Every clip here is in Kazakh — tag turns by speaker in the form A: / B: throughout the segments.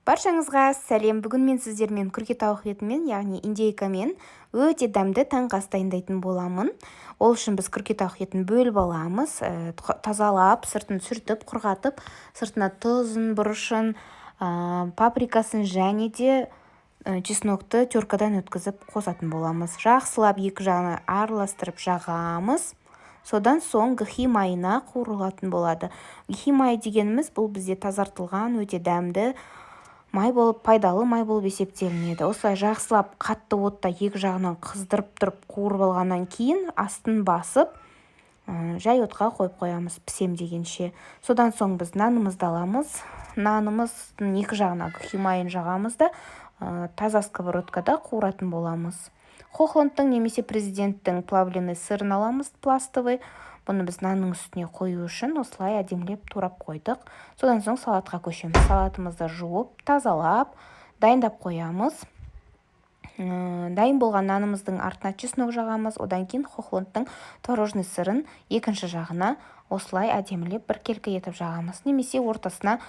A: Баршаңызға сәлем! Бүгін мен сіздермен күркетауық етімен, яғни индейкамен өте дәмді таңғы ас дайындайтын боламын. Ол үшін біз күркетауық етін бөліп аламыз, тазалап, сыртын сүртіп, құрғатып, сыртына тұзын, бұрышын, паприкасын және де чеснокты теркадан өткізіп қосатын боламыз. Жақсылап екі жағына араластырып жағамыз. Содан соң гхи майына қуырылатын болады. Гхи майы дегеніміз бұл бізде тазартылған өте дәмді май болып, пайдалы май болып есептелінеді. Осылай жақсылап қатты отта екі жағынан қыздырып тұрып қуырып алғаннан кейін астын басып, жай отқа қойып қоямыз пісем дегенше. Содан соң біз нанымызды аламыз. Нанымыздың екі жағына гхи майын жағамыз да, таза сковородкада қуыратын боламыз. Хохландтың немесе Президенттің плавленый сырын аламыз, пластовый. Бұны біз нанның үстіне қою үшін осылай әдемілеп турап қойдық. Содан соң салатқа көшеміз. Салатымызды жуып, тазалап, дайындап қоямыз. Дайын болған нанымыздың артына чеснок жағамыз. Одан кейін Хохландтың творожный сырын екінші жағына осылай әдемілеп біркелкі етіп жағамыз немесе ортасына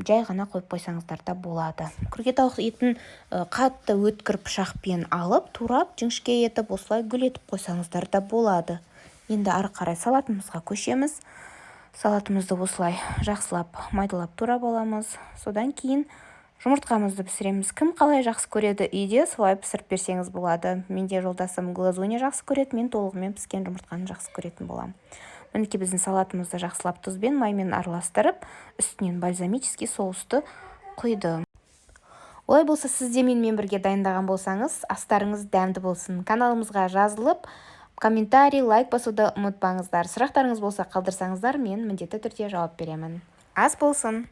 A: жай ғана қойып қойсаңыздар да болады. Күркетауық етін қатты өткір пышақпен алып, турап, жіңішке етіп, осылай гүл етіп қойсаңыздар да болады. Енді ары қарай салатымызға көшеміз. Салатымызды осылай жақсылап майдалап турап аламыз. Содан кейін жұмыртқамызды пісіреміз. Кім қалай жақсы көреді үйде, солай пісіріп берсеңіз болады. Менде жолдасым глазунья жақсы көреді, мен толығымен піскен жұмыртқаны жақсы көретін боламын. Мінекей, біздің салатымызды жақсылап тұзбен, маймен араластырып, үстінен бальзамический соусты құйдым. Олай болса, сіз де менімен бірге дайындаған болсаңыз, астарыңыз дәмді болсын! Каналымызға жазылып, комментарий, лайк басуды ұмытпаңыздар. Сұрақтарыңыз болса, қалдырсаңыздар, мен міндетті түрде жауап беремін. Ас болсын!